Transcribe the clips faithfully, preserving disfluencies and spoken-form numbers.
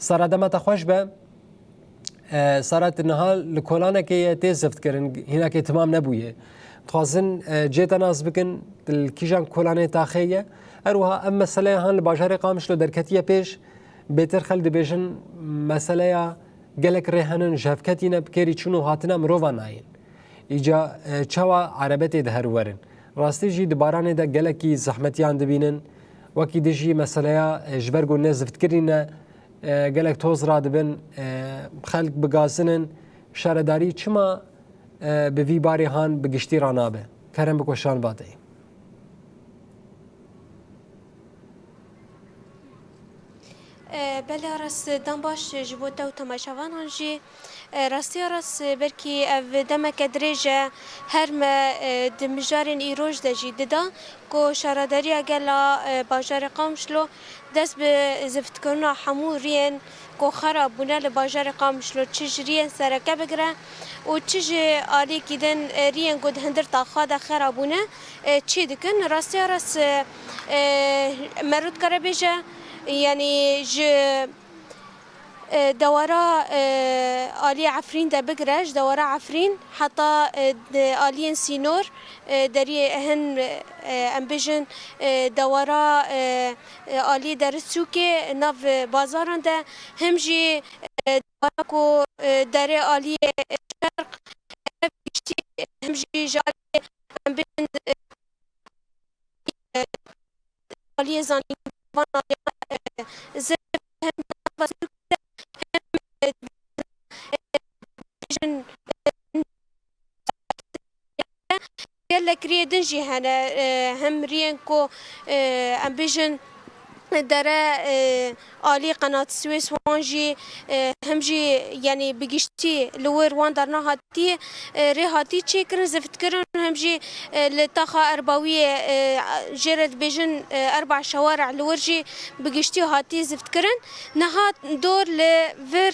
Sara, dema te xweş be. E, Sara, tu niha li kolanekê ye tê ziftkirin, hînakê timam nebûye. Dixwazin, e, cê te nas bikin, tu li kîjan kolanê taxê ye? Her wiha ev meseleya han li bajarê Qamişlo derketiye pêş, bêtir xelk dibêjin meseleya gelek rê henin ji hev ketîne, bi kêrî çûn û hatina mirovan nayên. Îca, e, çawa erebetê di her werin? Rastî jî di baranê de gelekî zehmetiyan dibînin. Wekî dijî meseleya, e, ji ber ku ne ziftkirin e, e, gelek toz radibin, e, xelk bigazin in. Şaredarî çima, e, bi vî barê han bi giştî ranabe? Kerem biko Şan Bateyî. E, belê Aras, dan baş ji bo te û temaşevanan jî. E, rastiya rast, e, belkî ev demeke dirêj e, her me, e, di mijarên îroj de jî dida ku şaredariya gela, e, bajarê Qamişlo dest bi ziftkirina hemû riyên ku xera bûne li bajarê Qamişlo, çi ji riyên sereke bigire û çi ji aliyekî din, e, riyên ku di hundir taxa de xera bûne, e, çê dikin. Rastiya rast, e, e, me rû dikare bêje, yanî ji, e, dewara, e, aliyê Efrîn de bigire, ji dewara Efrîn heta, e, di aliyên sînor, e, deriyê hin, e, em bêjin, e, dewara, e, e, aliyê Derîsûkê nav bazaran de, him jî, e, dewara ku, e, derê aliyê şerq, him jî ji aliyê, em bêjin, e, aliyê zanîn, van aliyê, e, zirf hem nava Tirkiyê hem, e, e, jin, e, gelek riyê din jî hene, e, hem riyên ku, e, em bêjin dere, e, alî Qenat Swês wan jî, e, hem jî, yanî bi giştî li wir wan dernehatî, e, rê hatî çêkirin, ziftkirin, hem jî, e, li taxa Erbawiyê, e, jê re dibêjin, e, Erba Şeware li wir jî bi giştî hatî ziftkirin. Niha dor li vir,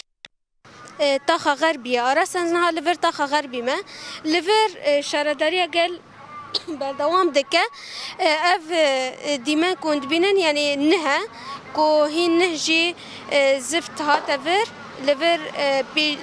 e, taxa Xerbiyê. Aras, ez niha li vir taxa Xerbî me. Li vir, e, şaredariya gel berdewam dike. E, ev, e, dîmen ku hûn dibînin, yanî nih e, ku hîn nih jî, e, zift hate vir, li vir, e, pê-,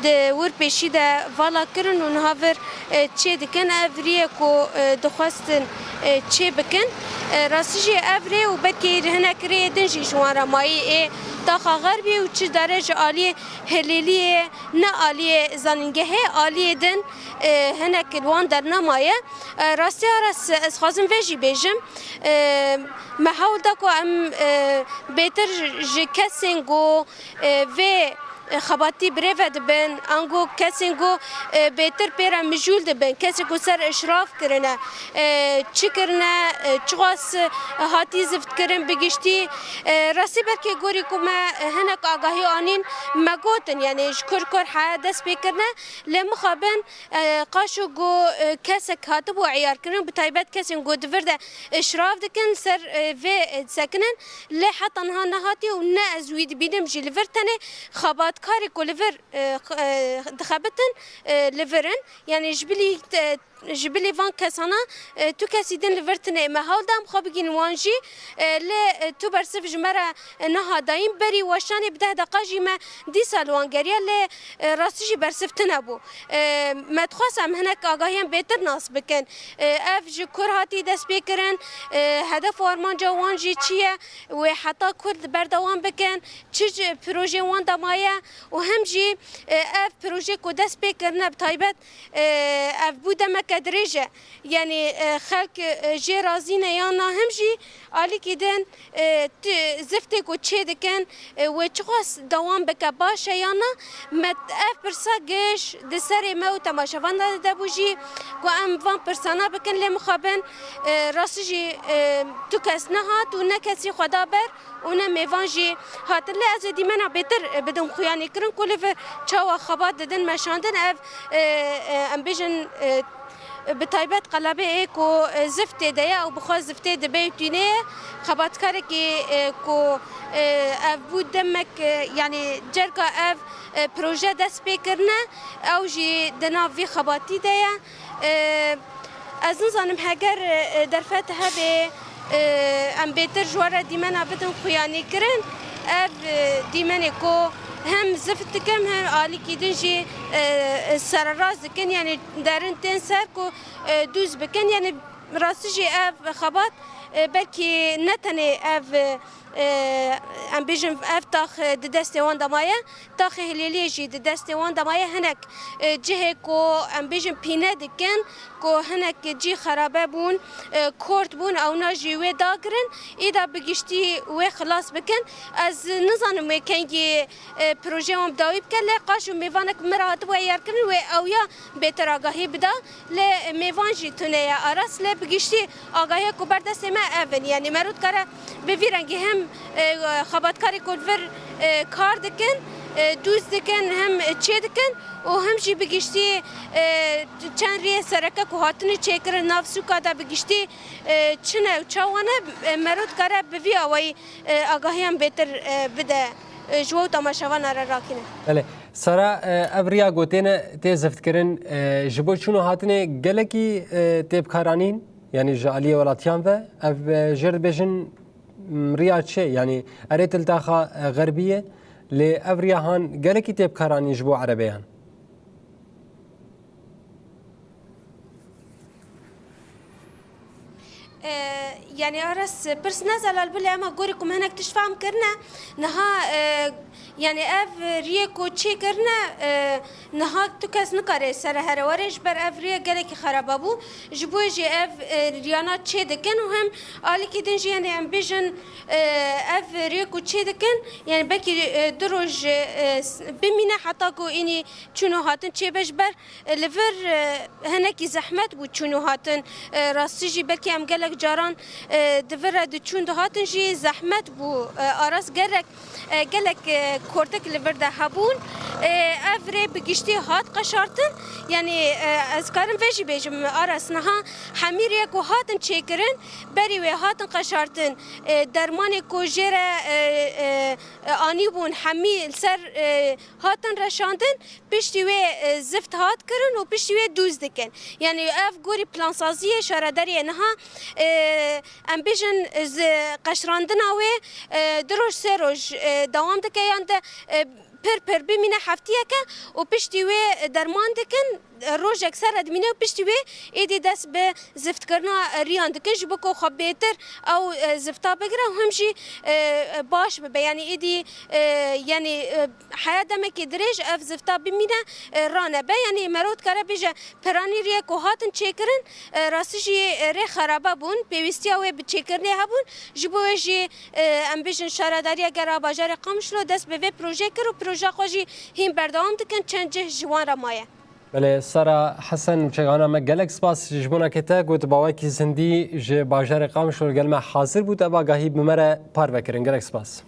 di wir pêşî de vala kirin û niha vir, e, çê dikin. Ev riyê ku, e, dixwestin, e, çê bikin. E, rastî jî ev rê û belkî hinek rêyê din jî ji wan re mayî ê taxa Xerbî û çi dere ji aliyê Hilêliyê, ne aliyê zanîngehê, aliyê din, e, hinek li wan dernemaye. E, rastiya rast ez xwazim vê jî bêjim. E, me hewl da ku em, e, bêtir ji kesên ku, e, vê xebatî birêve dibin, ango kesên ku, e, bêtir pê re mijûl dibin, kesên ku ser işraf kirine, e, çi kirine, e, çiqas hatî zift kirin bi giştî. E, rastî belkê gorî ku me hinek agahî anîn, me gotin, yanî ji kur kur heye dest pê kirine, lê mixabin, e, qaşo ku, e, kesek hatibû eyarkirin, bi taybet kesên ku di vir de, e, şirav dikin, li ser, e, vê, e, disekinin, lê heta niha nehatiye û ne ez wî dibînim jî li vir, tenê xebatkarê ku li vir, e, x-, e, dixebitin, e, li vir in. Yanî ji bilî te-, ji bilî van kesana, e, tu kesî din li vir tune. Me hewl da em xwe bigihînin wan jî, e, lê, e, tu bersiv ji me re, e, niha dayîn. Berî weşanê bi deh deqa jî me dîsa li wan geriya, lê, e, rastî jî bersiv tune bû. E, me dixwest em hinek agahiyan bêtir nas bikin. E, ev ji kur hatî destpêkirin, e, hedef û armanca wan jî çi ye, wê heta kur berdewam bikin, çi ji projeyên wan de maye û hem jî, e, ev projeyê ku dest pê kirine bi taybet, e, ev bû demeke dirêj e. Yanî, e, xelk, e, jê razî ne yan na, hem jî alîkî din, e, ti-, ziftê ku çê dikin, e, wê çiqas dewam bike baş e yan na? Me ev pirsa giş di serê me û temaşevanan de bû jî ku em van pirsana bikin, lê mixabin, e, rastî jî, e, tu kes nehat û ne kesî xwe da ber û ne mêvan jî hatin. Lê ez ê dîmena bêtir, e, bidim xuyanîkirin ku li vir çawa xebat didin meşandin. Ev, e, e, em bêjin, e, bi taybet qelebê ê ku, e, zift tê de ye û bi xwe ziftê dibe û tînê ye. Xebatkarekî, e, ku, e, ev bû demek, e, yanî cerka ev, e, proje dest pê kirine, ew jî di nav vî xebatî de ye. E, ez nizanim heger, e, derfet hebe, e, em bêtir ji we re dîmena bidin xuyanîkirin. Ev e, dîmenê ku hem zift dikim hem alîkî din jî e, sererast dikin, yani derin tên ser ku e, dûz bikin, yani rastî jî ev xebat e, belkî ne tenê ev e, em bêjin ev tax e, di destê wan de maye, taxê hilêliyê jî di destê wan de maye, hinek e, cihê ku em bêjin pîne dikin, ku hinek cî xerabe bûn, e, kort bûn, ewna jî wê dagirin, îda bi giştî wê xilas bikin. Ez nizanim wê kengî e, projeyê wan bi dawî bike, lê qaş û mêvanek bi me re hatibû heyarkirin, wê ew ya bêtir agahî bida, lê mêvan jî tune ye Aras, lê bi giştî agahiya ku ber destê me ev in. Yanî mero dikare bi vî rengî hem e, xebatkarê ku li vir e, kar dikin, e, dûz dikin, hem çê dikin û hem jî bi giştî e, çend riyê sereke ku hatine çêkirin nav sûka de bi giştî e, çi ne û çawa ne, e, mero dikare bi vî awayî e, agahiyan bêtir e, bide, e, ji we û temaşevana re rakîne. Belê. Sara, e, ev riya ku têne tê ziftkirin, e, ji bo çûn û hatinê gelekî e, tê bikaranîn, yanî ji aliyê welatiyan ve, ev e, jêr dibêjin, m, riya çi? Yanî erê til taxa e, xerbî ye, lê ev riya han gelekî tê bikaranîn ji bo erebeyan? E, yanî Aras, pirs ne zelal bû, lê ema gorî ku me hinek tişt fehm kirine, niha e, yanî ev riyê ku çê kirine, e, niha tu kes nikare ser here were, ji ber ev riyê gelekî xeraba bû. Ji bo jî ev e, riyana çê dikin û hem alîkî din jî, yanî em bêjin e, ev riyê ku çê dikin, yanî belkî e, du roj e, s- bimîne heta ku înî çûn û hatin çêbe, ji ber e, li vir e, hinekî zehmet bû çûn û hatin. E, rastî jî belkî em gelek caran e, di vir re diçûn dihatin jî zehmet bû. E, Aras gerek, e, gelek e, kortik li vir de hebûn. E, ev rê bi giştî hat qeşartin. Yanî e, ez karim vê jî bêjim, Aras niha hemî rê ku hatin çêkirin, berî wê hatin qeşartin. E, dermanê ku jê re e, e, e, anîbûn hemî li ser e, hatin reşandin. Piştî wê e, zift hat kirin û piştî wê dûz dikin. Yanî ev gorî plansaziyê şaredariyê niha e, em bêjin, e, zi qeşrandina wê e, du roj sê roj e, dewam dike yan de e, pir pir bimîne heftiyeke û piştî wê e, derman dikin. E, rojek ser re dimîne û piştî wê êdî dest bi ziftkirina riyan dikin, ji bo ku xwe bêtir ew e, zifta bigire û him jî e, e, baş bibe. Yanî êdî e, yanî e, heya demekê dirêj ev zifta bimîne e, ranebe. Yanî mero dikare bêje piranî riyê ku hatin çêkirin e, rastî jî e, rê xerabe bûn, pêwîstiya wê bi çêkirinê hebûn. Ji bo wê jî e, em bêjin şaredariya gera bajarê Qamişlo dest bi vê projeyê kir û projeya xwe jî hîn berdewam dikin, çend cih ji wan re maye. Belê, Sara Hesen, nûçegihana me, gelek spas ji bona ke te got, bawekî zindî ji bajarê Qamişlo gel me hazir bû, te bagahî bi me re parve kirin. Gelek spas.